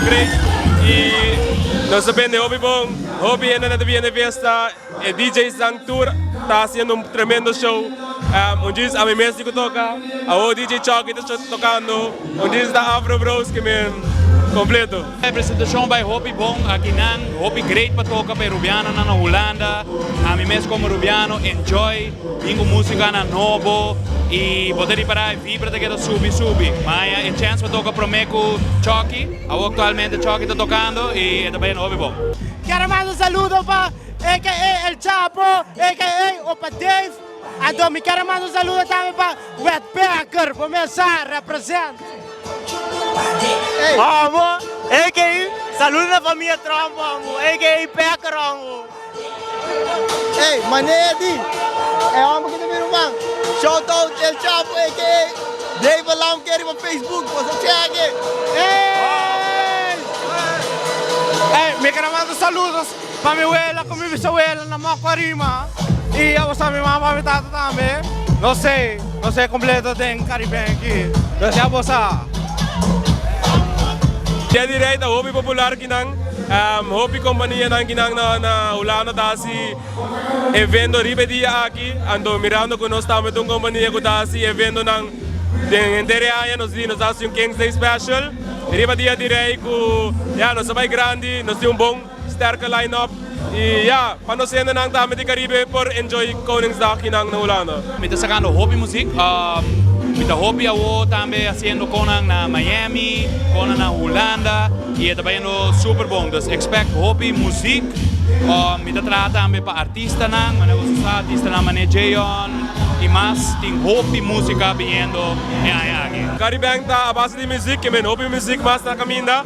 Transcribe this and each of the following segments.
great y nos ta bende hopi bon, hopi hende ta bini na fiesta, e DJ's nan tur ta haciendo un tremendo show, un djis ami mes tin cu toca, awo DJ Chucky ta tocando, un djis ta Afro Bros ke men completo. E presentacion bay hopi bon akinan, hopi great pa toca pa e Rubianonan na Hulanda, ami mes como Rubiano enjoy. Bin ku musikanan nobo i bo ta ripará e vibra ta keda subi subi. Maña e chèns pa toka promé ku Chucky. Awor aktualmente Chucky ta tokando i e ta bayendo hopi bon. Kier a manda un saludo pa aka El Chapo aka Opa Dave. Anto mi kier a manda un saludo tambe pa Wetbacker bo mes sa represent. Amo aka saludo na famia Trump amo aka Packer amo. Ey, manera di e homber ki ta mi ruman. Shout out El Chapo aka David Lamke riba Facebook, boso check e. Ey! Ey, mi kere manda saludos pa mi wela ku mi bisawela na Mokuarima i abosa mi mama mi tata tambe. No sé, no sé kompleto den Cariben aki, pero si abosa. Dia di Rey ta hopi popular kinan. Hopi kompanianan kinan na Hulanda ta hasi evento riba e dia aki. Anto mirando ku nos tambe ta un kompania ku ta hasi eventonan den henter e aña nos di nos ta hasi un Kings Day special riba dia di Rey ku ya nos ta bai grandi, nos tin un bon sterke line up y ya pa nos hendenan tambe di Caribe por enjoy Koningsdag kinan na Hulanda. Mi ta sacando hopi muziek, mi ta hopi awo tambe haciendo conan na Miami, conan na Hulanda y e ta bayendo super bon. Dus expect hopi muziek. Mi ta traha tambe pa artistanan, manera boso sa artistanan manera Jeon y mas tin hopi musica biniendo e aña aki. Caribbean ta a base di muziek, ke men hopi muziek mas na caminda,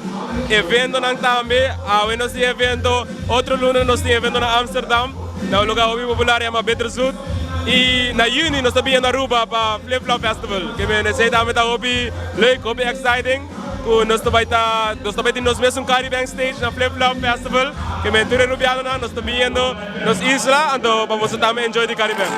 eventonan tambe, awe nos tin evento, otro luna nos tin evento na Amsterdam. Na un lugar hopi popular yama Bitterzoet y na juni nos ta bini na Aruba pa Flip Flop Festival. Ke men esey tambe ta hopi leuk, hopi exciting cu nos ta bay ta nos ta bay tin nos mesun Caribbean stage na Flip Flop Festival. Ke men tur e Rubianonan nos ta biniendo nos isla anto pa boso tambe enjoy di Caribbean.